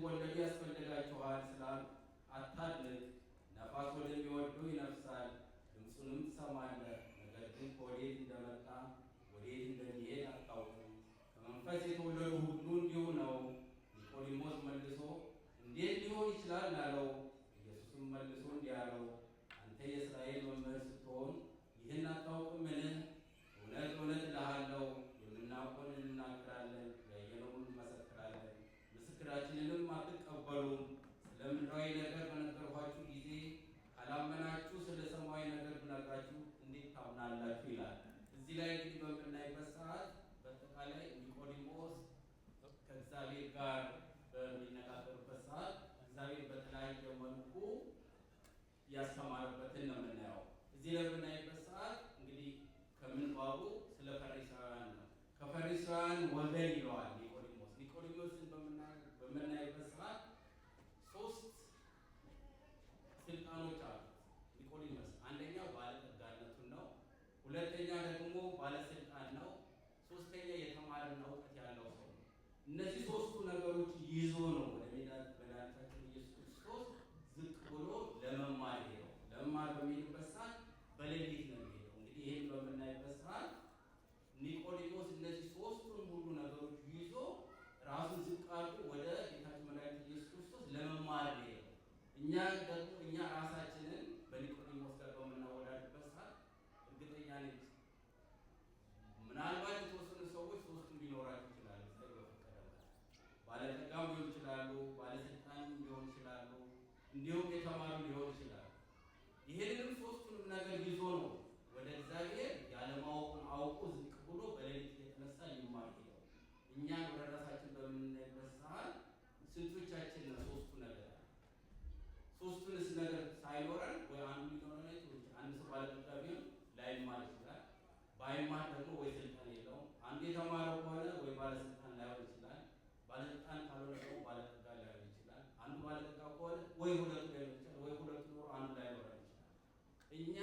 እንድትወለዱ ያስፈልጋችኋል ስላሉ አታድንቅ። ነፋስ ወደሚወደው ይነፍሳል፣ ድምፁንም ትሰማለህ፣ ነገር ግን ከወዴት እንደመጣ ወዴት እንደሚሄድ አታውቅም። ከመንፈስ የተወለዱ ሁሉ እንዲሁ ነው። ኒቆዲሞስ መልሶ እንዴት ሊሆን ይችላል አለው። ኢየሱስም መልሶ እንዲህ አለው፣ አንተ የእስራኤል መምህር ስትሆን ይህን አታውቅምን? እውነት እውነት እልሃለሁ የምናውቀውን እንናገራለን፣ ያየነውን እንመሰክራለን፣ ምስክራችንንም አትቀበሉም። ስለ ምድራዊ ነገር በነገርኋችሁ ጊዜ ካላመናችሁ ስለ ሰማያዊ ነገር ብነግራችሁ እንዴት ታምናላችሁ? ይላል። እዚህ ላይ እንግዲህ በምናይበት ሰዓት በአጠቃላይ ኒቆዲሞስ ከእግዚአብሔር ጋር በሚነጋገርበት ሰዓት እግዚአብሔር በተለያየ መልኩ ያስተማረበትን ነው የምናየው። እዚህ ላይ በምናይበት ሰዓት እንግዲህ ከምንባቡ ስለ ፈሪሳውያን ነው። ከፈሪሳውያን ወገን ይለዋል ኒቆዲሞስ። ኒቆዲሞስን በምናይበት ሰዓት ሶስት ስልጣኖች አሉት ኒቆዲሞስ። አንደኛው ባለጠጋነቱን ነው። ሁለተኛ ደግሞ ባለስልጣን ነው። ሶስተኛ የተማረና እውቀት ያለው ሰው ነው። እነዚህ ሶስቱ ነገሮች ይዞ ነው ወደ መድኃኒታችን ኢየሱስ ክርስቶስ ዝቅ ብሎ ለመማር ሄደው። ለመማር በሚሄድበት ሰዓት በሌሊት ነው የሚሄደው። እንግዲህ ይህን በምናይበት ሰዓት ኒቆዲሞስ እነዚህ ሶስቱን ሁሉ ነገሮች ይዞ ራሱን ዝቅ አድርጎ ወደ ጌታችን መድኃኒታችን ኢየሱስ ክርስቶስ ለመማር ነው የሄደው። እኛ ደግሞ እኛ ራሳችንን በኒቆዲሞስ ጋር በምናወዳድበት ሰዓት እርግጠኛ ነኝ ምናልባት የተወሰኑ ሰዎች ሶስቱም ሊኖራቸው ይችላሉ። እግዚአብሔር በፈቀደላቸው ባለጠጋም ሊሆን ይችላሉ፣ ባለስልጣንም ሊሆን ይችላሉ፣ እንዲሁም የተማሩ ሊሆን ይችላሉ። ይህንንም ሶስቱንም ነገር ይዞ ነው ወደ እግዚአብሔር ያለማወቁን አውቆ ዝቅ ብሎ በሌሊት እየተነሳ ሊማር ሄደው። እኛን ወደ ራሳችን በምናይበት ሰዓት ስንቶቻችን ነው ሶስቱ ነገር ሶስቱንስ ነገር ሳይኖረን ወይ አንዱ ሊኖረን ይችላል። አንድ ሰው ባለጠጋ ቢሆን ላይማር ይችላል። ባይማር ደግሞ ወይ ስልጣን የለውም። አንዱ የተማረው ከሆነ ወይ ባለስልጣን ላይሆን ይችላል። ባለስልጣን ካልሆነ ደግሞ ባለጠጋ ላይሆን ይችላል። አንዱ ባለጠጋ ከሆነ ወይ ሁለቱ ላይሆን ይችላል፣ ወይ ሁለቱ ኖሮ አንዱ ላይኖረን ይችላል። እኛ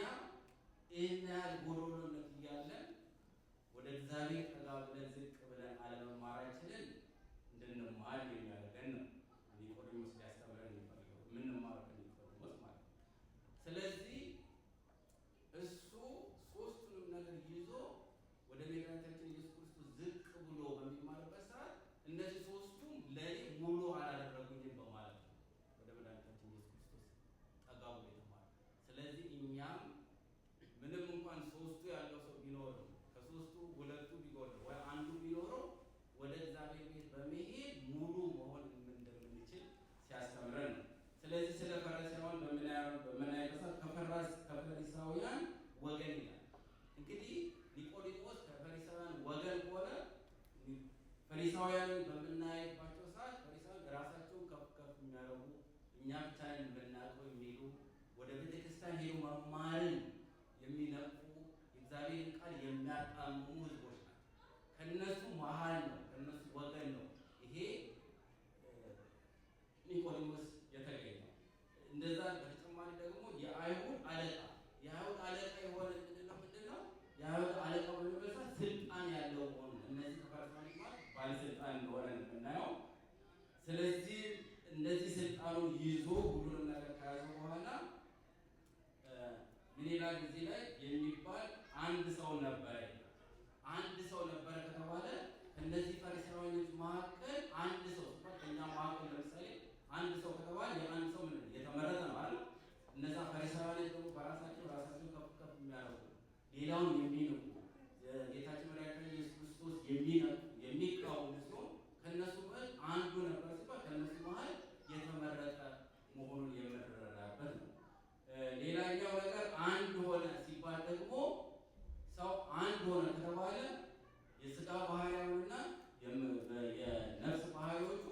ይህን ያህል ጎዶሎነት እያለን ወደ እግዚአብሔር ጠጋ ብለን ዝቅ ብለን አለመማራችንን እንድንማር የሚያደርገን ነው ኒቆዲሞስ ሊያስተምረን የሚፈልገው የምንማረው ከኒቆዲሞስ ማለት ነው። ስለዚህ እሱ ሶስቱንም ነገር ይዞ ወደ መድኃኒታችን ኢየሱስ ክርስቶስ ዝቅ ብሎ በሚማርበት ሰዓት እነዚህ ሶስቱም ለእኔ ሙሉ አላደረጉኝም በማለት ነው ወደ መድኃኒታችን ኢየሱስ ክርስቶስ ጠጋ ብሎ የተማረ። ስለዚህ እኛም ምንም እንኳን ሶስቱ ያለው ሰው ቢኖርም ከሶስቱ ሁለቱ ቢጎድል ወይ አንዱ ቢኖረው ወደ እግዚአብሔር ቤት በመሄድ ሙሉ መሆን እንደምንችል ሲያስተምረን ነው። ስለዚህ ስለ ፈሪሳውያን በምናይበት ሰዓት ከፈሪሳውያን ወገን ይላል። እንግዲህ ኒቆዲሞስ ከፈሪሳውያን ወገን ከሆነ ፈሪሳውያንን በምናይባቸው ሰዓት ፈሪሳውያን ራሳቸውን ከፍ ከፍ የሚያደርጉ፣ እኛ ብቻ ነን የምናውቀው የሚሉ፣ ወደ ቤተክርስቲያን ሄዱ መማርን የሚነቁ፣ የእግዚአብሔርን ቃል የሚያጣምሙ ህዝቦች ናቸው። ከነሱ መሀል ነው፣ ከነሱ ወገን ነው ይሄ ኒቆዲሞስ የተገኘው። እንደዛ በተጨማሪ ደግሞ የአይሁድ አለቃ፣ የአይሁድ አለቃ የሆነ ምንድነው? የአይሁድ አለቃ በሚመስል ስልጣን ያለው መሆኑ፣ እነዚህ ከፈሪሳውያን ማለት ባለስልጣን እንደሆነ ነው የምናየው። ስለዚህ እነዚህ ስልጣኑን ይዞ ሁሉንም ነገር ከያዘ በኋላ ምን ይላል? እዚህ ላይ የሚባል አንድ ሰው ነበረ። አንድ ሰው ነበረ ከተባለ ከእነዚህ ፈሪሳውያኖች መካከል አንድ ሰው ሲባል ከእኛ መካከል ለምሳሌ አንድ ሰው ከተባለ የአንድ ሰው ምንድን ነው የተመረጠ ነው አይደል? እነዛ ፈሪሳውያኖች ደግሞ በራሳቸው ራሳቸውን ከፍ ከፍ የሚያደርጉ፣ ሌላውን የሚንቁ፣ ጌታችን መድኃኒታችን ኢየሱስ ክርስቶስ የሚነቁ፣ የሚቃወሙ ሲሆን ከእነሱ መሃል አንዱ ነበር ሲባል ከእነሱ መሃል የተመረጠ መሆኑን የምንረዳበት ነው። ሌላኛው ነገር አንድ ሆነ ሲባል ደግሞ ሰው አንድ ሆነ ከተባለ የስጋ ባህሪያውና የነፍስ ባህሪዎቹ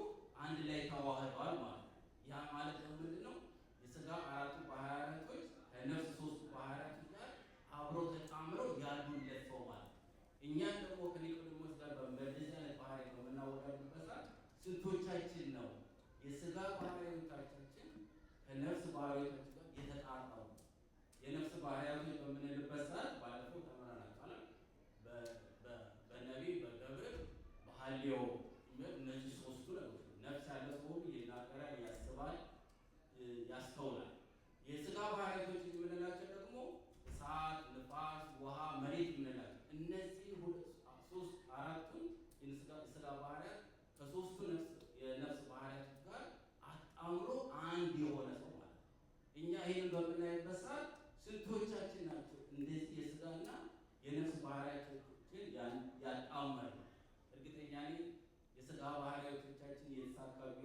አንድ ላይ ተዋህደዋል ማለት ነው። ያ ማለት ደግሞ ምንድን ነው? የስጋ አራቱ ባህሪያቶች ከነፍስ ሶስቱ ባህሪያቶች ጋር አብሮ ተጣምረው ያሉለት ሰው ማለት ነው። እኛን ደግሞ ከኒቆዲሞስ ጋር በእንደዚህ አይነት ባህሪ በምናወዳድርበት ሰዓት ስንቶቻችን ነው የስጋ ባህሪዎቻችን ከነፍስ ባህሪዎቻችን ጋር የተጣጣሙ? የነፍስ ባህሪያቶች በምንልበት ሰዓት ባለፈው ተምረናል። በነቢብ፣ በገብር፣ በሐልዮ እነዚህ ሶስቱ ነገሮች ነፍስ ያለ ሰው ሁሉ ይናገራል።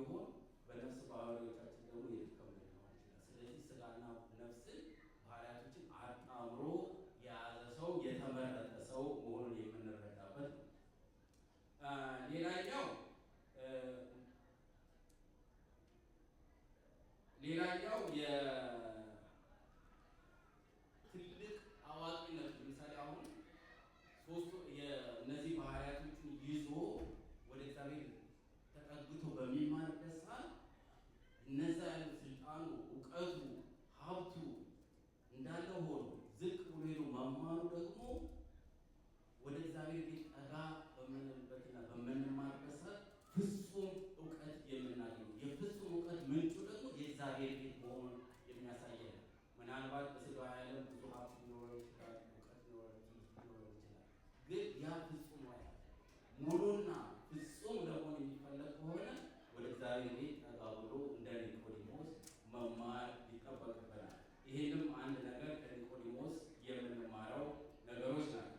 ቢሆን በነፍስ ባህሪዎቻችን ደግሞ የደከምን ሊሆን ይችላል። ስለዚህ ስጋና ነፍስን ባህሪያቶችን አጣምሮ የያዘ ሰው የተመረጠ ሰው መሆኑን የምንረዳበት ነው። ሌላኛው ሌላኛው የትልቅ አዋቂነት፣ ለምሳሌ አሁን ሶስቱ እነዚህ ባህሪያቶችን ይዞ ወደ እግዚአብሔር ተጠግቶ በሚማርበት ሰዓት እነዛ ያሉት ስልጣኑ፣ እውቀቱ፣ ሀብቱ እንዳለ ሆኖ ዝቅ ብሎ ሄዶ መማሩ ደግሞ ወደ እግዚአብሔር ቤት ጠጋ በምንልበትና በምንማርበት ሰዓት ፍጹም እውቀት የምናገኘው፣ የፍጹም እውቀት ምንጩ ደግሞ የእግዚአብሔር ቤት መሆኑን የሚያሳየን ነው። ምናልባት በስጋዊ ዓለም ብዙ ሀብት ሊኖረው ይችላል፣ እውቀት ሊኖረው፣ ትምህርት ሊኖረው ይችላል። ግን ያ ፍጹም አይደለም። ሙሉና ፍጹም ለመሆን የሚፈለግ ከሆነ ወደ እግዚአብሔር ቤት ጠጋ ብሎ እንደ ኒቆዲሞስ መማር ይጠበቅብናል። ይህንም አንድ ነገር ከኒቆዲሞስ የምንማረው ነገሮች ናቸው።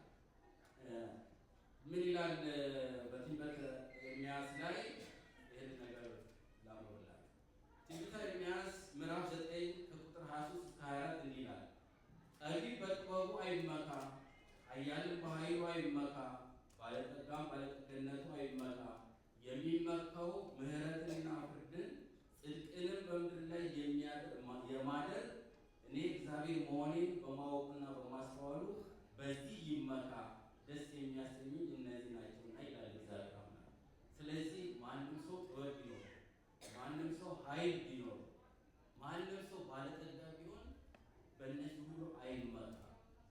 ምን ይላል በትንቢተ ኤርምያስ ላይ? ይህን ነገር ላንብብላችሁ። ትንቢተ ኤርምያስ ምዕራፍ 9 ከቁጥር 23 እስከ 24 እንዲህ ይላል። ጠቢብ በጥበቡ አይመካ፣ ኃያልም በኃይሉ አይመካ፣ ባለጠጋም ባለጠግነቱ አይመካ። የሚመካው ምሕረትንና ፍርድን ጽድቅንም በምድር ላይ የማደርግ እኔ እግዚአብሔር መሆኔን በማወቁና በማስተዋሉ በዚህ ይመካ፣ ደስ የሚያሰኙኝ እነዚህ ናቸውና ይላል እግዚአብሔር አምላክ። ስለዚህ ማንም ሰው ጥበብ ቢኖር፣ ማንም ሰው ኃይል ቢኖር፣ ማንም ሰው ባለጠጋ ቢሆን በእነዚህ ሁሉ አይመካ፣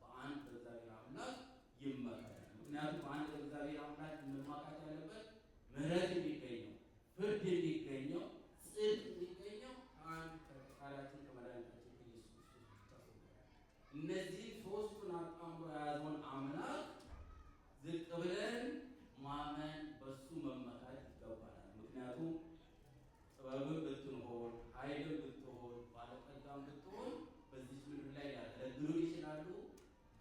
በአንድ በእግዚአብሔር አምላክ ይመካ። ምክንያቱም በአንድ በእግዚአብሔር አምላክ መመካት ያለበት ምሕረት የሚገኘው፣ ፍርድ የሚገኘው፣ ጽድቅ የሚገኘው ከአንድ ከፈጣሪያችን ከመድኃኒታችን ከኢየሱስ ክርስቶስ ብቻ ስለሆነ እነዚህ ሶስቱን አጣምሮ የያዘውን አምላክ ዝቅ ብለን ማመን በሱ መመካት ይገባናል። ምክንያቱም ጥበብን ብትሆን፣ ኃይልን ብትሆን፣ ባለጠጋም ብትሆን በዚች ምድር ላይ ሊያገለግሉን ይችላሉ።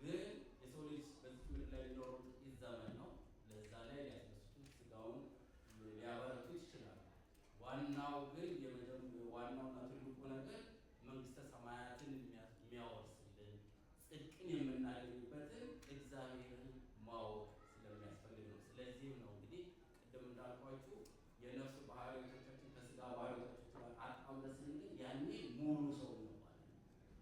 ግን የሰው ልጅ በዚች ምድር ላይ የሚኖረው ጥቂት ዘመን ነው። ለዛ ላይ ሊያስደስቱት፣ ስጋውን ሊያበረቱት ይችላሉ። ዋናው ግን ዋናውና ትልቁ ነገር መንግስተ ሰማያትን የሚያወርስልን፣ ጽድቅን የምናገኝበትን እግዚአብሔርን ማወቅ ስለሚያስፈልግ ነው። ስለዚህም ነው እንግዲህ ቅድም እንዳልኳችሁ የነፍስ ባህሪዎቻችን ከስጋ ባህሪዎቻችን ጋር አጣምረን ስንል ያኔ ሙሉ ሰው እንባላለን።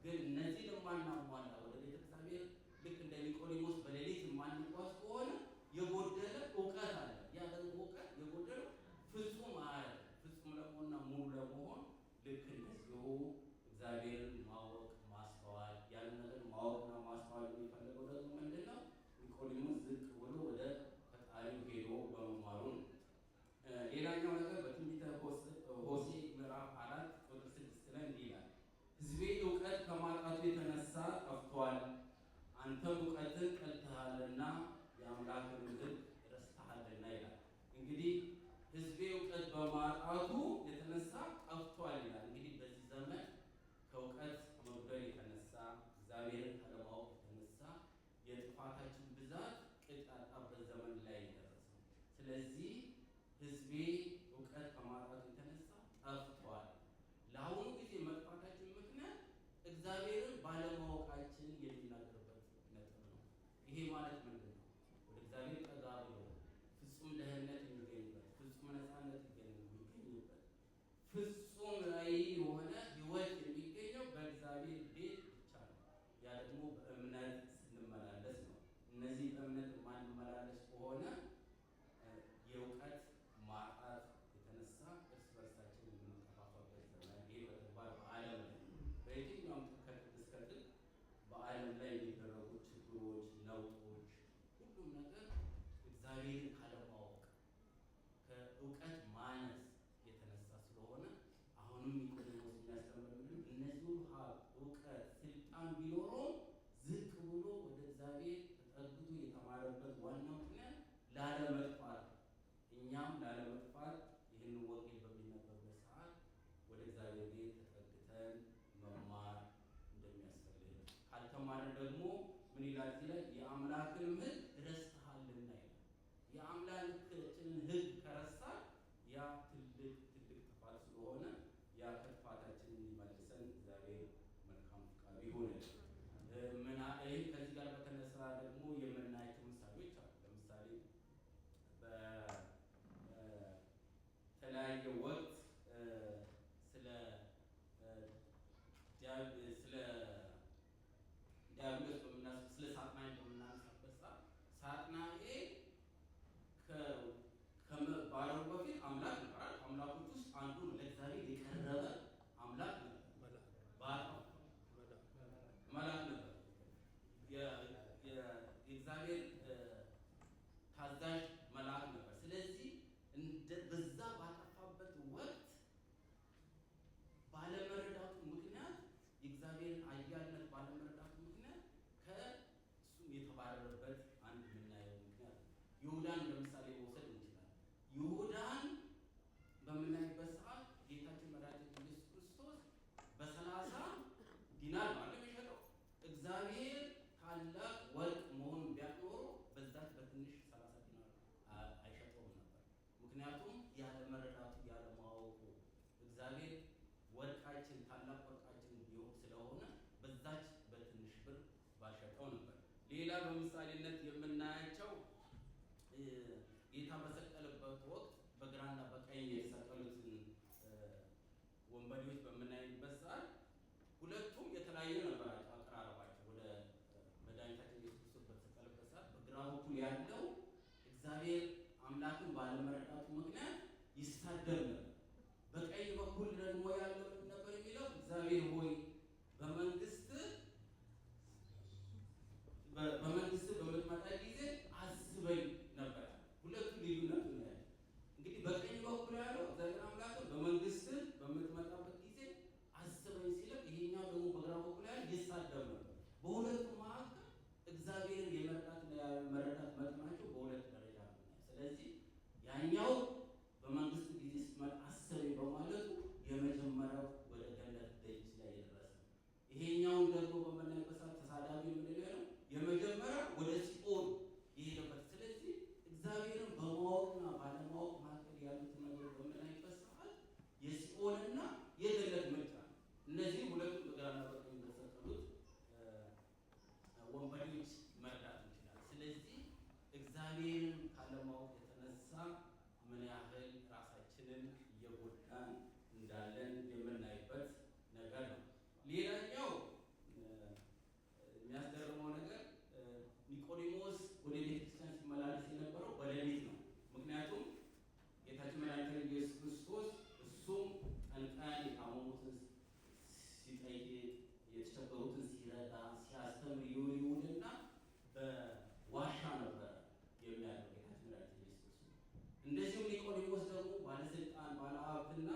ግን እነዚህን የማናሟላ፣ ወደ ቤተ እግዚአብሔር ልክ እንደ ኒቆዲሞስ በሌሊት የማንጓዝ ከሆነ የጎደለ እውቀት አለ። ያ ደግሞ እውቀት የጎደለው ፍጹም አያደርግም። ፍጹም ለመሆንና ሙሉ ለመሆን ልክ እንደዚሁ እግዚአብሔርን ማወቅ፣ ማስተዋል፣ ያንን ነገር ማወቅና ማስተዋል የሚፈልገው ደግሞ ምንድን ነው? ኒቆዲሞስ ዝቅ ብሎ ወደ ፈጣሪው ሄዶ በመማሩ ነው። ሌላኛው ነገር በትንቢተ ሆሴዕ ምዕራፍ 4 ቁጥር 6 ላይ እንዲህ ይላል። ሕዝቤ እውቀት ከማጣቱ የተነሳ ጠፍቷል፣ አንተም እውቀትን ጠልተሃልና የአምላክን ሕግ ረስተሃልና ይላል። እንግዲህ ሕዝቤ እውቀት በማጣቱ የተነሳ ጠፍቷል ይላል። እንግዲህ በዚህ ዘመን ከእውቀት መጉደል የተነሳ፣ እግዚአብሔርን ካለማወቅ የተነሳ የጥፋታችን ብዛት ቅጥ ያጣበት ዘመን ላይ የደረሰው። ስለዚህ ሕዝቤ እውቀት ከማጣቱ የተነሳ ጠፍቷል። ለአሁኑ ጊዜ መጥፋታችን ምክንያት እግዚአብሔርን ባለማወቃችን የሚናገርበት ነጥብ ነው። ይሄ ማለት ምንድን ነው? ወደ እግዚአብሔር ጠጋ ብሎ ፍጹም ደህንነት የሚገኝበት፣ ፍጹም ነፃነት የሚገኝበት፣ ፍጹም ራዕይ የሆነ ሕይወት የሚገኘው በእግዚአብሔር ቤት ብቻ ነው። ያ ደግሞ በእምነት ስንመላለስ ነው። እነዚህ በእምነት የማንመላለስ ከሆነ የእውቀት ማጣት የተነሳ እርስ በርሳችን የምንጠፋፋበት ዘመን፣ ይሄ በተግባር በዓለም ላይ በየትኛውም ከጥግ እስከ ጥግ በዓለም ላይ የሚደረጉ ችግሮች፣ ለውጦች፣ ሁሉም ነገር እግዚአብሔርን ካለማወቅ፣ ከእውቀት ማነስ የተነሳ ስለሆነ አሁንም ኒቆዲሞስ የሚያስተምር ምንድን ነው? እነዚህ ሁሉ ሀብት፣ እውቀት፣ ስልጣን ቢኖረውም ዝቅ ብሎ ወደ እግዚአብሔር ተጠግቶ የተማረበት ዋናው ምክንያት ላለመጥፋት። እኛም ላለመጥፋት ይህንን ወንጌል በሚነበብበት ሰዓት ወደ እግዚአብሔር ቤት ተጠግተን መማር እንደሚያስፈልግ፣ ካልተማርን ደግሞ ምን ይላል እዚህ ላይ? የአምላክን ሕግ ረስተሃልና ይላል። የአምላካችንን ሕግ ከረሳ ያ ትልቅ ትልቅ ጥፋት ወቅት ስለ ስለ ዲያብሎስ ስለ ሳጥናኤል በምናነሳበት ሰዓት ሳጥናኤል ከመባረሩ በፊት አምላክ ነበር። አምላኮች ውስጥ አንዱ ነው። ለእግዚአብሔር የቀረበ አምላክ ነበር። መልአክ ነበር። የእግዚአብሔር ታዛዥ መልአክ ነበር። ስለዚህ በዛ ባጠፋበት ወቅት ባለመረዳቱ ምክንያት፣ የእግዚአብሔርን ኃያልነት ባለመረዳቱ ምክንያት ከእሱም የተባረረበት አንድ የምናየው ምክንያት ነው። ይሁዳን ለምሳሌ መውሰድ እንችላለን። ይሁዳን በምናይበት ሰዓት ጌታችን መድኃኒታችን ኢየሱስ ክርስቶስ በ30 ዲናር ነው አይደል የሚሸጠው? እግዚአብሔር ታላቅ ወርቅ መሆኑን ቢያውቅ ኖሮ በዛች በትንሽ 30 ዲናር አይሸጠውም ነበር። ምክንያቱም ያለመረዳቱ፣ ያለማወቁ፣ እግዚአብሔር ወርቃችን፣ ታላቅ ወርቃችን ቢሆን ስለሆነ በዛች በትንሽ ብር ባሸጠው ነበር። ሌላ በምሳሌነት የምናያቸው ጌታ በሰቀለበት ወቅት በግራና በቀኝ የተሰቀሉትን ወንበዴዎች በምናይበት ሰዓት ሁለቱም የተለያዩ ነበራቸው አቀራረባቸው። ወደ መድኃኒታችን ኢየሱስ ክርስቶስ በተሰቀለበት ሰዓት በግራ በኩል ያለው እግዚአብሔር አምላክን ባለመረዳቱ ምክንያት ይሳደብ ነበር። በቀኝ በኩል ደግሞ ያለው ምን ነበር የሚለው? እግዚአብሔር ሆይ፣ በመንግስት በምትመጣ ጊዜ አስበኝ ነበር። ሁለቱ ልዩነቱ ነው ያለው። እንግዲህ በቀኝ በኩል ያለው እግዚአብሔር አምላክን በመንግስት በምትመጣበት ጊዜ አስበኝ ሲለው፣ ይሄኛው ደግሞ በግራ በኩል ያለው ይሳደብ ነበር። በሁለቱ መካከል እግዚአብሔርን የመረዳትና ያለመረዳት መጠናቸው በሁለት ደረጃ ነው። ስለዚህ ያኛው በመንግስት ጊዜ ስትመጣ አስበኝ በማለቱ የመጀመሪያው ወደ ገነት ደጅ ላይ የደረሰ ነው። ይሄኛውን ደግሞ በምናይበት ሰዓት ተሳዳቢ የምንለው ነው፣ የመጀመሪያው ወደ ሲኦል የሄደበት። ስለዚህ እግዚአብሔርን በማወቅና ባለማወቅ መካከል ያሉትን ነገሮች በምናይበት ሰዓት የሲኦልና የገነት ምርጫ ነው። እነዚህ ሁለቱም በግራና በቀኝ በተሰቀሉት ወንበዴዎች መረዳት እንችላለን። ስለዚህ እግዚአብሔርን ካለማወቅ የተነሳ ምን ያህል ራሳችንን እየጎዳን እንዳለን የምናይበት ነገር ነው። ሌላኛው የሚያስገርመው ነገር ኒቆዲሞስ ወደ ቤተክርስቲያን ሲመላለስ የነበረው በሌሊት ነው። ምክንያቱም ጌታችን መድኃኒታችን ኢየሱስ ክርስቶስ እሱም ጠንቋያን የታመሙትን ሲጠይቅ፣ የተቸገሩትን ሲረዳ፣ ሲያስተምር ይውል ይውልና በዋሻ ነበረ የሚያድረው ጌታችን መድኃኒታችን ኢየሱስ ክርስቶስ። እንደዚሁም ኒቆዲሞስ ደግሞ ባለስልጣን፣ ባለሀብትና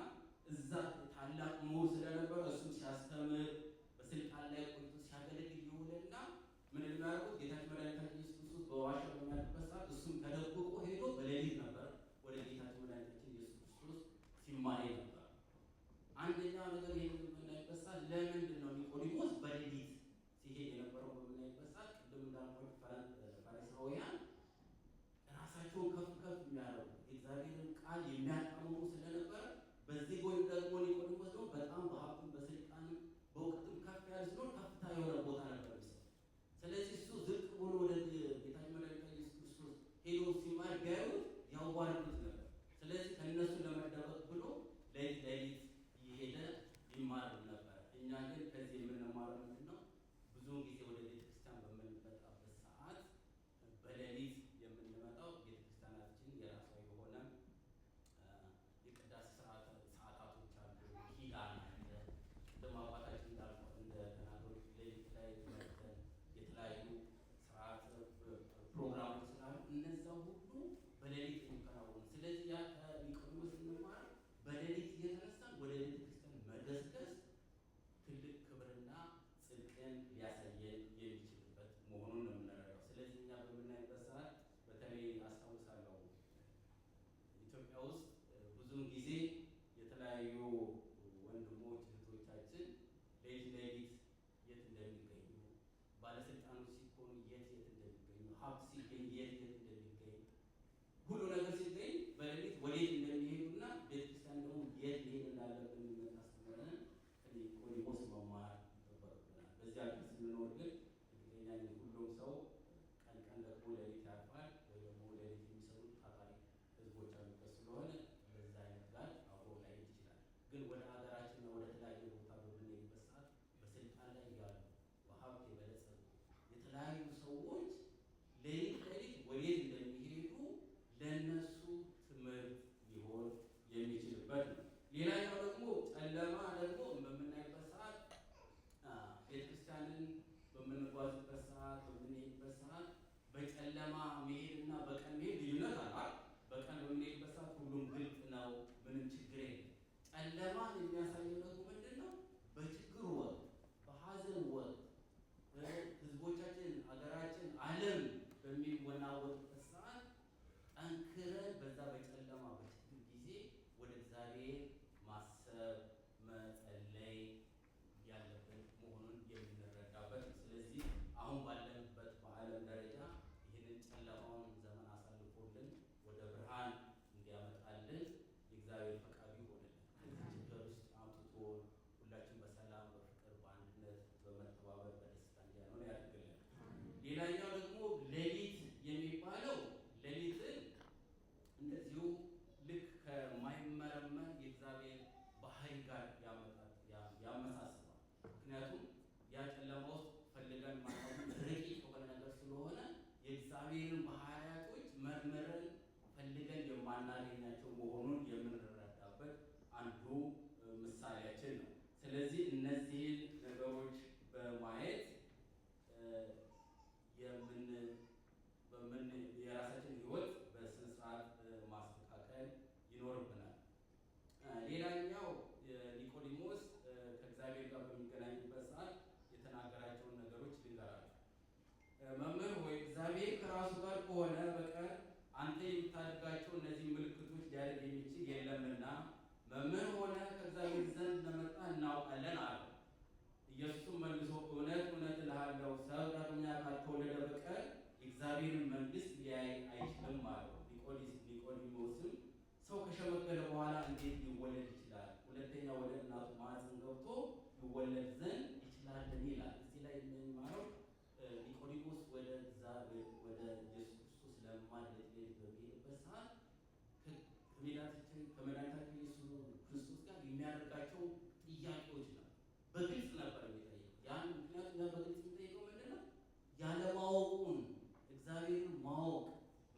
እዛ ታላቅ ምሁር ስለነበረ እሱም ሲያስተምር፣ በስልጣን ላይ ቆይቶ ሲያገለግል ይውልና ምን የሚያደርጉት፣ ጌታችን መድኃኒታችን ኢየሱስ ክርስቶስ በዋሻ በሚያድርበት ሰዓት እሱም ተደብቆ ሄዶ በሌሊት ነበር ወደ ጌታችን መድኃኒታችን ኢየሱስ ክርስቶስ ሲማር ነበር። አንደኛው ነገር ይህን በምናይበት ሰዓት ለምንድን ነው ኒቆዲሞስ በሌሊት ሲሄድ የነበረው በምናይበት ሰዓት፣ ቅድም እንዳልኳችሁ ፈሪሳውያን ራሳቸውን ከፍ ከፍ የሚያደርጉ፣ የእግዚአብሔርን ቃል የሚያጣምሙ ስለነበረ፣ በዚህ ጎን ደግሞ የተለያዩ ሰዎች ሌሊት ሌሊት ወዴት እንደሚሄዱ ለእነሱ ትምህርት ሊሆን የሚችልበት ነው። ሌላኛው ደግሞ ጨለማ ደግሞ በምናይበት ሰዓት ቤተክርስቲያንን በምንጓዝበት ሰዓት፣ በምንሄድበት ሰዓት በጨለማ መሄድና በቀን መሄድ ልዩነት አለ። በቀን በምንሄድበት ሰዓት ሁሉም ግልጽ ነው፣ ምንም ችግር የለም። ጨለማን የሚያሳየው ደግሞ ምንድን ነው? በችግር ወቅት፣ በሀዘን ወቅት ህዝቦቻችን፣ ሀገራችን፣ ዓለም በሚወናወጥበት ሰዓት ጠንክረን በዛ በጨለማ በችግር ጊዜ ወደ እግዚአብሔር ማሰብ መጸለይ ያለብን መሆኑን የምንረዳበት ነው። ስለዚህ አሁን ባለንበት በዓለም ደረጃ ይህንን ጨለማውን ዘመን አሳልፎልን ወደ ብርሃን እንዲያመጣልን የእግዚአብሔር ፈቃዱ ይሆንልን። ከዚህ ችግር ውስጥ አምጥቶ ሁላችን በሰላም፣ በፍቅር፣ በአንድነት፣ በመተባበር፣ በደስታ እንዲያኖር ያድርግልን። ሌላኛው ደግሞ ሌሊት የሚባለው ሌሊትን እንደዚሁ ልክ ከማይመረመር የእግዚአብሔር ባህሪ ጋር ያመሳስለዋል። ምክንያቱም ያ ጨለማ ውስጥ ፈልገን ማናውቅ ረቂቅ የሆነ ነገር ስለሆነ የእግዚአብሔርን ባህሪያቶች መርምረን ፈልገን የማናገኛቸው መሆኑን የምንረዳበት አንዱ ምሳሌያችን ነው። ስለዚህ እነዚህን ነገሮች በማየት የራሳችን ሕይወት በስነ ስርዓት ማስተካከል ይኖርብናል። ሌላኛው ኒቆዲሞስ ከእግዚአብሔር ጋር በሚገናኝበት ሰዓት የተናገራቸውን ነገሮች ልንገራችሁ። መምህር ሆይ፣ እግዚአብሔር ከራሱ ጋር ከሆነ በቀር አንተ የምታደርጋቸው እነዚህ ምልክቶች ሊያደርግ የሚችል የለምና መምህር ሆነ ከእግዚአብሔር ዘንድ እንደመጣ እናውቃለን አለው። ኢየሱስም መልሶ እውነት እውነት እልሃለሁ፣ ሰው ዳግመኛ ካልተወለደ በቀር የእግዚአብሔርን መንግሥት ሊያይ አይችልም አለው። ኒቆዲሞስም ሰው ከሸመገለ በኋላ እንዴት ሊወለድ ይችላል? ሁለተኛ ወደ እናቱ ማኅፀን ገብቶ ይወለድ ዘንድ ይችላልን? ይላል። እዚህ ላይ የምንማረው ኒቆዲሞስ ወደ ኢየሱስ ክርስቶስ ለመማር ሌሊት በሚሄድበት ሰዓት ከመድኃኒታችን ኢየሱስ ክርስቶስ ጋር የሚያደርጋቸው ጥያቄዎች ነው። በግልጽ ነበር የሚጠይቀው። ያን ምክንያቱም ያ በግልጽ የሚጠይቀው ምንድን ነው? ያለማወቁን እግዚአብሔርን ማወቅ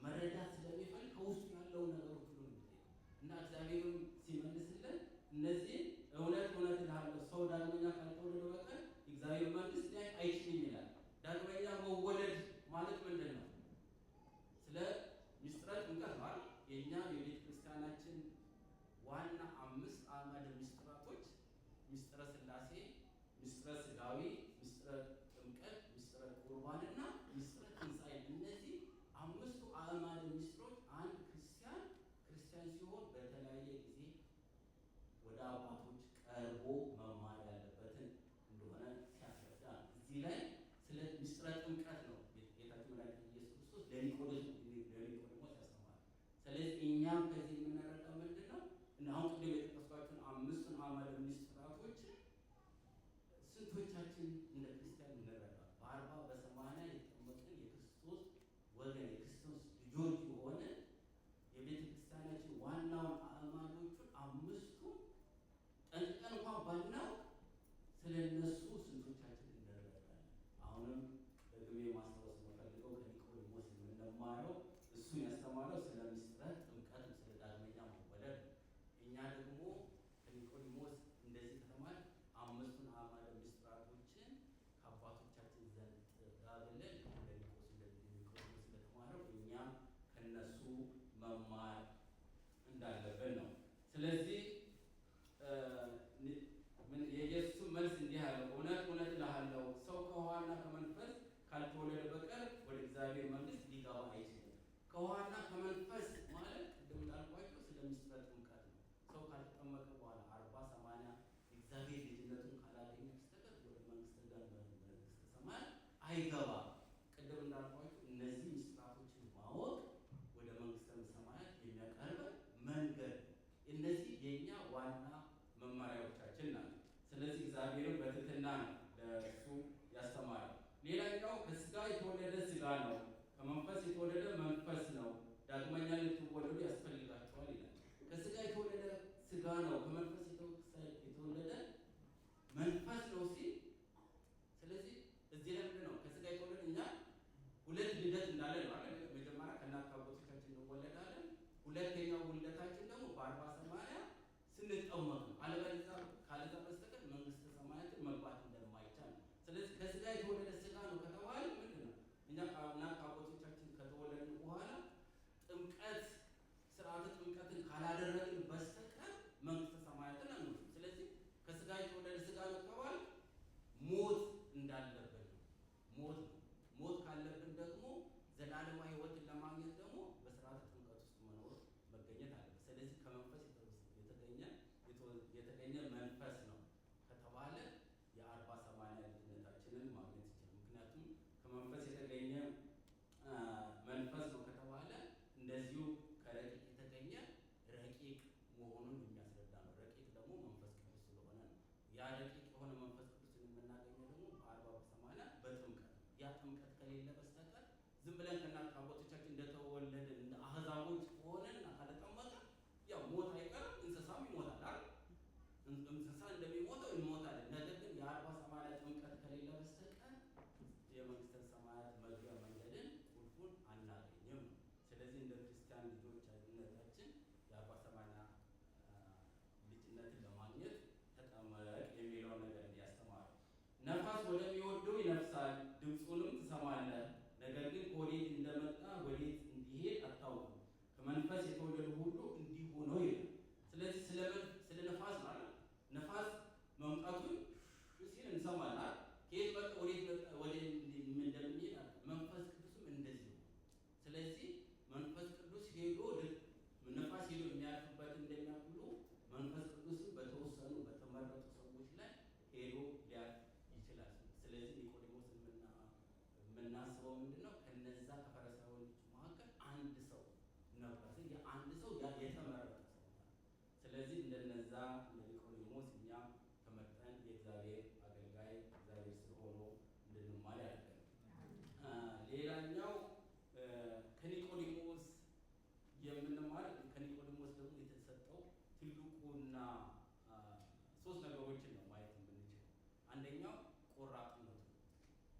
መረዳት ስለሚፈልግ ከውስጡ ያለውን ነገሮች ሁሉ ነው የሚጠይቀው እና እግዚአብሔርን ሲመልስልን እነዚህ እውነት እውነት እልሃለሁ፣ ሰው ዳግመኛ ካልተወለደ በቀር የእግዚአብሔር መንግሥት ሊያይ አይችልም ይላል። ዳግመኛ መወለድ ማለት ምንድን ነው? ስለ ምስጢረ ጥምቀት ነው አይደል? የእኛ የቤተ ክርስቲያናችን ዋና አምስት አዕማደ ምስጢራቶች ምስጢረ ሥላሴ፣ ምስጢረ ሥጋዊ፣ ምስጢረ ጥምቀት፣ ምስጢረ ቁርባንና ምስጢረ ትንሣኤ። እነዚህ አምስቱ አዕማደ ምስጢሮች አንድ ክርስቲያን ክርስቲያን ሲሆን በተለያየ ጊዜ ወደ አባቶች ቀርቦ መማር ያለበትን እንደሆነ ሲያስረዳ ነው። እዚህ ላይ ስለ ምስጢረ ጥምቀት ነው ጌታችን መድኃኒታችን ኢየሱስ ክርስቶስ ለኒቆዲሞስ ያስተማረ። ስለዚህ እኛም ከዚህ የምንረዳው ምንድን ነው? እና አሁን ቅድም የጠቀስኳቸውን አምስቱን አዕማደ ምስጢራቶችን ስንቶቻችን እንደ ክርስቲያን እንረዳለን? በ40 በ80 የተጠመቅን የክርስቶስ ወገን የክርስቶስ ልጆች የሆነ የቤተ ክርስቲያናችን ዋናውን አዕማዶቹን አምስቱ ጠንቅቀን እንኳን ባናውቅ ስለ እነሱ ስንቶቻችን እንረዳለን? አሁንም ደግሜ ማስታወስ የምፈልገው ከኒቆዲሞስ የምንማረው እሱን ያስተማረው ስለ ምስጢረ ጥምቀት፣ ስለ ዳግመኛ መወለድ ነው። እኛ ደግሞ ከኒቆዲሞስ እንደዚህ ከተማር አምስቱን አዕማደ ምስጢራቶችን ከአባቶቻችን ዘንድ ብለን እንደ ኒቆዲሞስ እንደተማረው እኛም ከነሱ መማር እንዳለብን ነው። ስለዚህ የኢየሱስን መልስ እንዲህ አለው፣ እውነት እውነት እልሃለሁ፣ ሰው ከውኃና ከመንፈስ ካልተወለደ በቀር ወደ እግዚአብሔር መንግሥት ሊገባ አይችልም። ከውኃና ከመንፈስ ማለት ቅድም እንዳልኳቸው ስለ ምስጢረ ጥምቀት ነው። ሰው ካልተጠመቀ በኋላ 40 80 እግዚአብሔር ልጅነቱን ካላገኘ በስተቀር ወደ መንግሥተ ሰማያት አይገባም። ቅድም እንዳልኳቸው እነዚህ ምስጢራቶችን ማወቅ ወደ መንግሥተ ሰማያት የሚያቀርብ መንገድ ነው። እነዚህ የእኛ ዋና መመሪያዎቻችን ናቸው። ስለዚህ እግዚአብሔርን በትህትና ነው ለእሱ ያስተማረው። ሌላኛው ከሥጋ የተወለደ ሥጋ ነው፣ ከመንፈስ የተወለደ መንፈስ ነው። ዳግመኛ ልትወለዱ ያስፈልጋቸዋል ይላል። ከሥጋ የተወለደ ሥጋ ነው፣ ከመንፈስ የተወለደ መንፈስ ነው ሲል፣ ስለዚህ እዚህ ላይ ምንድን ነው? ከሥጋ የተወለደ እኛ ዝም ብለን ከእናት አባቶቻችን እንደተወለድን እንደ አህዛቦች ሆነን ካልተጠመቅን ያው ሞት አይቀርም፣ እንስሳም ይሞታል አይደል? እንስሳ እንደሚሞተው እንሞታለን። ነገር ግን የ40/80 ጥምቀት ከሌለ በስተቀር የመንግስተ ሰማያት መግቢያ መንገድን ቁልፉን አናገኝም ነው። ስለዚህ እንደ ክርስቲያን ልጆችነታችን የ40/80 ልጅነትን ለማግኘት ተጠመቅ የሚለውን ነገር እንዲያስተማሩ። ነፋስ ወደሚወደው ይነፍሳል፣ ድምፁንም ትሰማለህ፣ ነገር ግን ከወዴት እንደመጣ ወዴት እንዲሄድ አታውቅም። ከመንፈስ የተወለዱ ሁሉ እንዲሁ ነው ይላል። ስለዚህ ስለ ነፋስ ማለት ነፋስ መምጣቱን ሲል እንሰማለን። ከየት መጣ ወዴት መጣ ወዴት እንደሚሄድ መንፈስ ቅዱስም እንደዚሁ። ስለዚህ መንፈስ ቅዱስ ሄዶ ነፋስ ሄዶ የሚያርፍበት እንደሚያውቅ ሁሉ መንፈስ ቅዱስም በተወሰኑ በተመረጡ ሰዎች ላይ ሄዶ ሊያርፍ ይችላል። ስለዚህ ኒቆዲሞስ የምናስበው ምንድነው? ከነዛ ከፈሪሳውያን መካከል አንድ ሰው ነበር። የአንድ ሰው የተመረጠ ሰው። ስለዚህ እንደነዛ እንደ ኒቆዲሞስ እኛ ተመርጠን የእግዚአብሔር አገልጋይ እግዚአብሔር ስለሆነ እንድንማር ያደርገናል። ሌላኛው ከኒቆዲሞስ የምንማር ከኒቆዲሞስ ደግሞ የተሰጠው ትልቁና ሶስት ነገሮችን ነው ማየት የምንችለው። አንደኛው ቆራጥነቱ።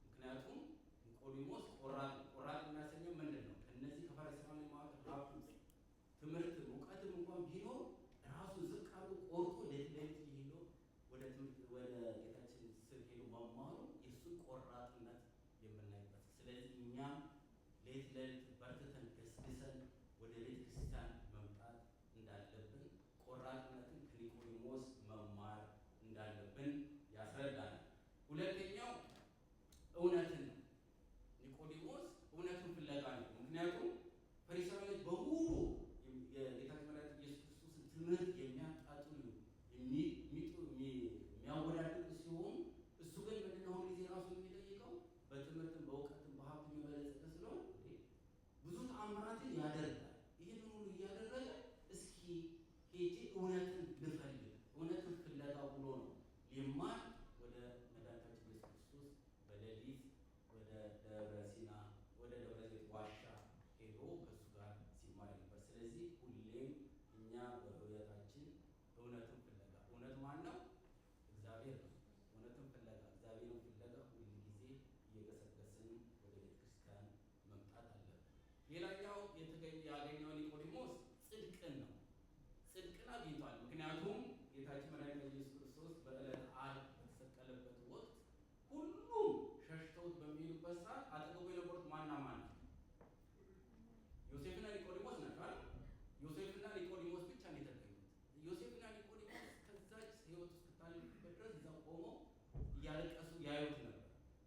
ምክንያቱም ኒቆዲሞስ ቆራጥ ቆራጥ የሚያሰኘው ምንድን ነው? ከነዚህ ከፈሪሳውያን መካከል ሀብቱ፣ ትምህርት፣ እውቀትም እንኳን ቢኖር ራሱ ዝቅ አድርጎ ቆርጦ ሌሊት ሌሊት ሄዶ ወደ ትምህርት ወደ ጌታችን ስር ሄዶ መማሩ የእሱን ቆራጥነት የምናይበት። ስለዚህ እኛም ሌት ሌሊት በርትተን ገስግሰን ወደ ቤተ ክርስቲያን መምጣት እንዳለብን ቆራጥነትን ከኒቆዲሞስ መማር እንዳለብን ያስረዳናል። ሁለተኛው እውነትን ነው። ኒቆዲሞስ እውነትን ፍለጋ ነው። ምክንያቱም ፈሪሳውያን በሙሉ የጌታችን መድኃኒታችን ኢየሱስ ክርስቶስን ትምህርት የሚያጣጥሉ የሚያወዳድቁ ሲሆኑ እሱ ግን ምንድነው ሁል ጊዜ ራሱ የሚጠይቀው በትምህርትም በእውቀትም በሀብትም የበለጸገ ስለሆነ ብዙ ተአምራትን ያደርጋል። ይህንን ሁሉ እያደረገ እስኪ ሄጄ እውነትን ልፈልግ፣ እውነትን ፍለጋ ብሎ ነው ሊማር ወደ መድኃኒታችን ኢየሱስ ክርስቶስ በሌሊት ወደ ደብረ ሲና ወደ ደብረ ዘይት ዋሻ ሄዶ ከእሱ ጋር ሲማር ነበር። ስለዚህ ሁሌም እኛ በህይወታችን እውነትን ፍለጋ፣ እውነት ማን ነው? እግዚአብሔር ነው። እውነትን ፍለጋ እግዚአብሔርን ፍለጋ ሁል ጊዜ እየገሰገስን ወደ ቤተ ክርስቲያን መምጣት አለብን። ሌላኛው ያገኘው ኒቆዲሞስ ጽድቅን ነው። ጽድቅን አግኝቷል። ምክንያቱም ጌታችን መድኃኒታችን ኢየሱስ ክርስቶስ በዕለተ ዓርብ በተሰቀለበት ወቅት ሁሉም ሸሽተውት በሚሄዱበት ሰዓት አጠገቡ የነበሩት ማንና ማን ነው? ዮሴፍና ኒቆዲሞስ ናቸው አይደል? ዮሴፍና ኒቆዲሞስ ብቻ ነው የተገኙት። ዮሴፍና ኒቆዲሞስ ከዛች ህይወት ውስጥ እስክታልፍበት ድረስ እዛ ቆመው እያለቀሱ ያዩት ነበር።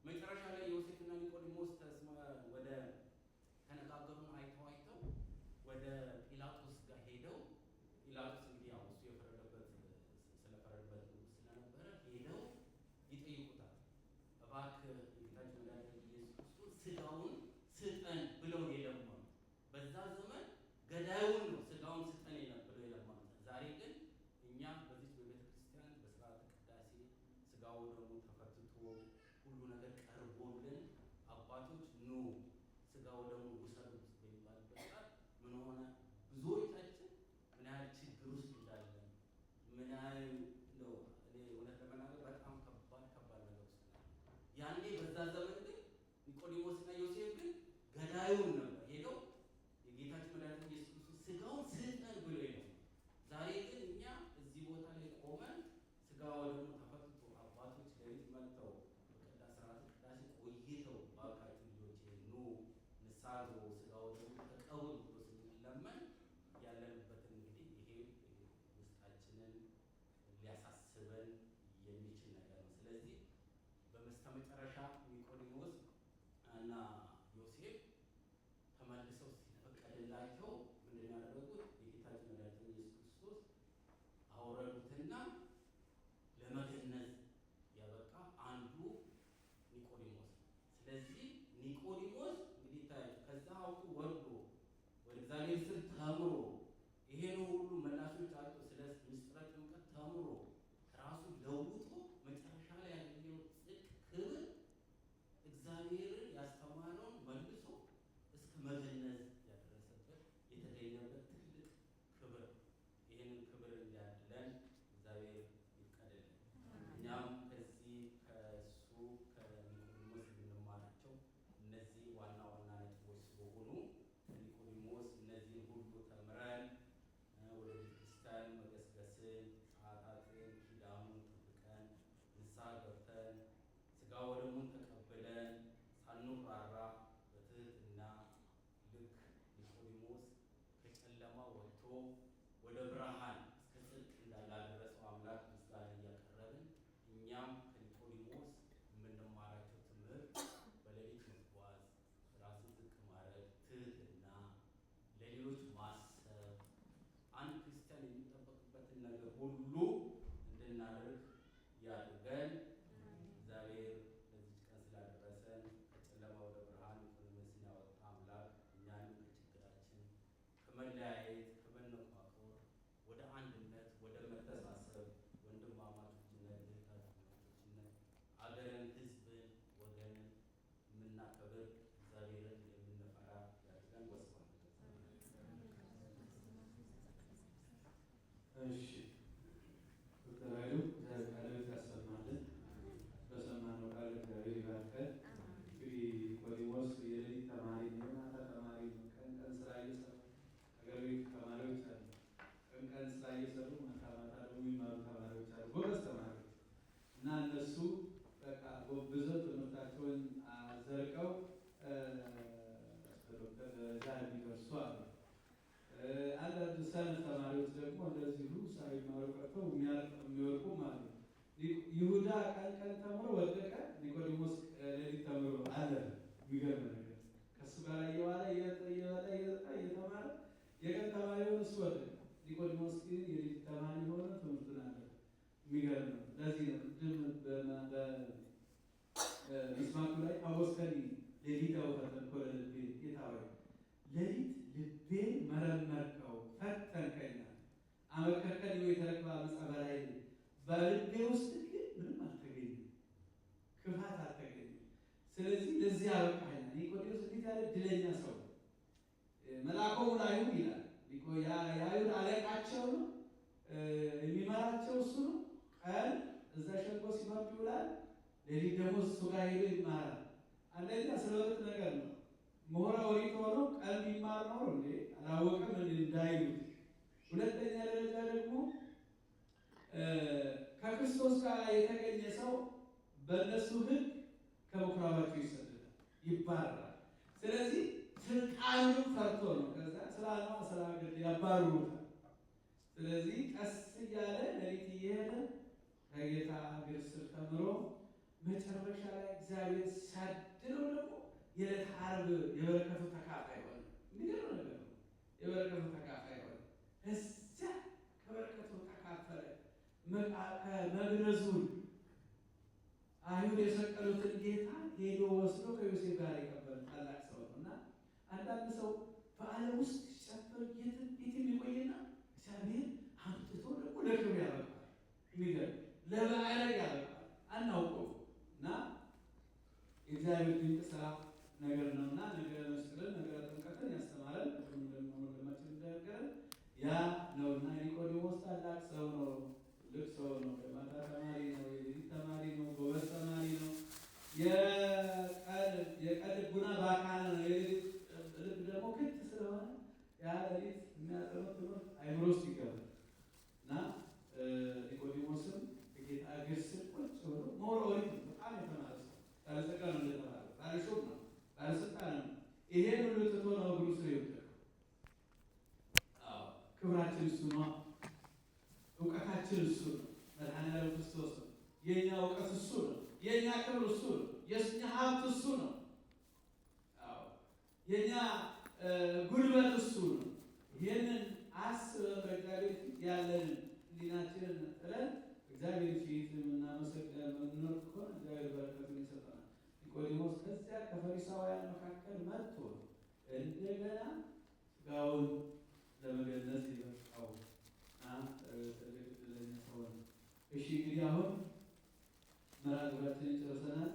መጨረሻ ላይ ዮሴፍና ኒቆዲሞስ ወደ ተነጋገሩን አይተው አይተው ወደ ጲላጦስ ጋር ሄደው ጲላጦስ እንግዲህ ያው እሱ የፈረደበት ስለፈረደበት ንጉሥ ስለነበረ ሄደው ይጠይቁታል። እባክህ የጌታችን መድኃኒታችን ኢየሱስ ክርስቶስ ስጋውን ስጠን ብለው የለመኑት። በዛ ዘመን ገዳዩን ነው ስጋውን ስጠን ብለው የለመኑት። ዛሬ ግን እኛ በዚች በቤተ ክርስቲያን በስርዓተ ቅዳሴ ስጋው ደግሞ ተፈትቶ ሁሉ ነገር ቀርቦልን አባቶች ኑ ስጋው ደግሞ ውሰዱት በሚባልበት ሰዓት ምን ሆነ? ብዙዎቻችን ምን ያህል ችግር ውስጥ እንዳለን ምን ያህል ነው። እኔ እውነት ለመናገር በጣም ከባድ ከባድ ነገር ውስጥ ነው። ያኔ በዛ ዘመን ግን ኒቆዲሞስና ዮሴፍ ግን ገዳዩን ነበር ሄደው የጌታችን መድኃኒታችን ኢየሱስ ክርስቶስ ስጋውን ስጠን ብሎ ነው። ዛሬ ግን እኛ እዚህ ቦታ ላይ ቆመን ስጋው ደግሞ ተፈትቶ አባቶች ሌሊት መጥተው በቅዳሴ ስርዓተ ቅዳሴ ቆይተው ባካችሁ ልጆቼ ኑ ንስሐ ግቡ ስጋው ደግሞ ተቀበሉ ብሎ ስንለመን ያለንበትን እንግዲህ ይሄ ውስጣችንን ሊያሳስበን የሚችል ነገር ነው። ስለዚህ በመስተመጨረሻ ኒቆዲሞስ እና ዮሴፍ ተመልሰው ሲፈቀድላቸው ምንድን ያደረጉት? የጌታችን መድኃኒታችን ኢየሱስ ክርስቶስ አወረዱትና ለመገነዝ ያበቃ አንዱ ኒቆዲሞስ ነው። ስለዚህ ኒቆዲሞስ እንግዲህ ይታያችሁ ከዛ ሀብቱ ወርዶ ወደ እግዚአብሔር ስር ተምሮ ይሄን ሁሉ መላሾች አጥቶ ስለ ምስጢረ ጥምቀት ተምሮ ራሱ ለውጦ መጨረሻ ላይ ያገኘው ጽድቅ ክብር እግዚአብሔርን ያስተማረው ወደሙን ተቀብለን ሳንኩራራ በትህትና ልክ ኒቆዲሞስ ከጨለማ ወጥቶ ወደ ብርሃን እስከ ጽድቅ እንዳላደረሰው አምላክ ምስጋና እያቀረብን እኛም ከኒቆዲሞስ የምንማራቸው ትምህርት በሌሊት መጓዝ፣ ራስን ዝቅ ማድረግ፣ ትህትና፣ ለሌሎች ማሰብ፣ አንድ ክርስቲያን የሚጠበቅበትን ነገር ሁሉ እንድናደርግ ያድርገን። እግዚአብሔር ለዚች ቀን ስላደረሰን ከጨለማ ወደ ብርሃን ኒቆዲሞስን ያወጣ አምላክ እኛንም ከችግራችን ከመለያየት ከመነቋቆር ወደ አንድነት ወደ መተሳሰብ ወንድማማቾችነት እህትማማቾችነት አገርን፣ ሕዝብን፣ ወገንን የምናከብር እግዚአብሔርን የምንፈራ ያድርገን። ወስብሐት ለእግዚአብሔር። እሺ፣ ዶክተር ኃይሉ እግዚአብሔር ቃለ ሕይወት ያሰማልን። በሰማነው ቃል እግዚአብሔር ይባርከን። እንግዲህ ኒቆዲሞስ የሌሊት ተማሪ ነው፣ የማታ ተማሪ ነው። ቀን ቀን ስራ እየሰሩ አገር ቤት ተማሪዎች አሉ። ቀን ቀን ስራ እየሰሩ ማታ ማታ ደግሞ የሚማሩ ተማሪዎች አሉ፣ ጎበዝ ተማሪዎች። እና እነሱ በቃ ጎብዘው ትምህርታቸውን ዘልቀው እስከ ዶክተር ደረጃ የሚደርሱ አሉ። አንዳንድ ሰነፍ ተማሪዎች ደግሞ እንደዚሁ ሳይማሩ ቀርተው የሚወድቁም አሉ። ይሁዳ ቀን ቀን ተምሮ ወደቀ። ኒቆዲሞስ ሌሊት ተምሮ አለፈ። የሚገርም ነገር ከእሱ ጋር እየዋለ እየበላ እየጠጣ እየተማረ የቀን ተማሪ ሆኖ እሱ ወደቀ። ኒቆዲሞስ ግን የሌሊት ተማሪ ሆኖ ትምህርቱን አለፈ። የሚገርም ነው። ለዚህ ነው ቅድም በምስማኩ ላይ አወስከኒ ሌሊተ ወፈተንኮ ለልቤ፣ ጌታ ሆይ ሌሊት ልቤን መረመርከው ፈተንከኝ፣ አመከርከኒ ወኢተረክበ ዓመፃ በላዕሌ፣ በልቤ ውስጥ ግን ምንም አልተገኘም፣ ክፋት አልተገኘም። ስለዚህ ለዚህ አበቃኸኝ። ኒቆዲሞስ እንዴት ያለ እድለኛ ሰው ነው። መልአኮሙ ለአይሁድ ይላል። የአይሁድ አለቃቸው ነው፣ የሚመራቸው እሱ ነው። ቀን እዛ ሸንጎ ሲፈርድ ይውላል፣ ሌሊት ደግሞ እሱ ጋር ሄዶ ይማራል። አንደኛ ስለ ሁለት ነገር ነው። ምሁረ ኦሪት ሆኖ ቀን ቢማር ኖሮ እንዴ አላወቀም እንዳይሉት። ሁለተኛ ደረጃ ደግሞ ከክርስቶስ ጋር የተገኘ ሰው በእነሱ ሕግ ከምኩራባቸው ይሰደዳል፣ ይባረራል። ስለዚህ ስልጣኑን ፈርቶ ነው። ከዛ ስራ ነው ስራ ግድ ያባርሩታል። ስለዚህ ቀስ እያለ ሌሊት እየሄደ ከጌታ እግር ስር ተምሮ መጨረሻ ላይ እግዚአብሔር ሲያድለው ደግሞ የዕለተ ዓርብ የበረከቱ ተካፋይ ሆነ። የሚገርም ነገር ነው። የበረከቱ ተካፋይ ሆነ። እዚያ ከበረከቱ ተካፈለ። መግነዙን አይሁድ የሰቀሉትን ጌታ ሄዶ ወስዶ ከዮሴፍ ጋር የቀበለ ታላቅ ሰው ነው። እና አንዳንድ ሰው በዓለም ውስጥ ሲጨፍር የትም የትም ይቆይና እግዚአብሔር አምጥቶ ደግሞ ለክብር ያበቃል። የሚገርም ለማዕረግ ያበቃል። አናውቀውም። እና የእግዚአብሔር ድንቅ ስራ ነገር ነው። እና ነገረ መስቀልን ነገረ ጥምቀትን ያስተማረን ቅድም ወንድማችን እንደነገረን ያ ነው። እና ኒቆዲሞስ ታላቅ ሰው ነው። ትልቅ ሰው ነው። የማታ ተማሪ ነው። የሌሊት ተማሪ ነው። ጎበዝ ተማሪ ነው። የቀን ልቡና ባካነ ነው። የሌሊት ልብ ደግሞ ክት ስለሆነ ያ ሌሊት የሚያጠኑት ትምህርት አይምሮ ውስጥ ይገባል። እና ኒቆዲሞስም በጌታ እግር ስር ቁጭ ብሎ ምሁረ ኦሪት ነው። በጣም የተማረ ሰው፣ ባለጸጋ ነው እንደተባለ፣ ባለሾም ነው፣ ባለስልጣን ነው። ይሄን ሁሉ ትቶ ነው እግሩ ስር የወደቀው። አዎ ክብራችን እሱ ነው። እውቀታችን እሱ ነው። መድኃኒዓለም ክርስቶስ ነው። የእኛ እውቀት እሱ ነው። የእኛ ክብር እሱ ነው። የእኛ ሀብት እሱ ነው። አዎ የእኛ ጉልበት እሱ ነው። ይህንን አስበን በእግዚአብሔር ፊት ያለንን ሕሊናችንን ጥለን እግዚአብሔር ፊት የምናመሰግን የምንኖር ከሆነ እግዚአብሔር በረከቱን ይሰጠናል። ኒቆዲሞስ ከዚያ ከፈሪሳውያን መካከል መጥቶ እንደገና ስጋውን ለመገነዝ የበቃው እና ትልቅ እድለኛ ሰው ነው። እሺ፣ እንግዲህ አሁን መርሃ ግብራችንን ጨርሰናል።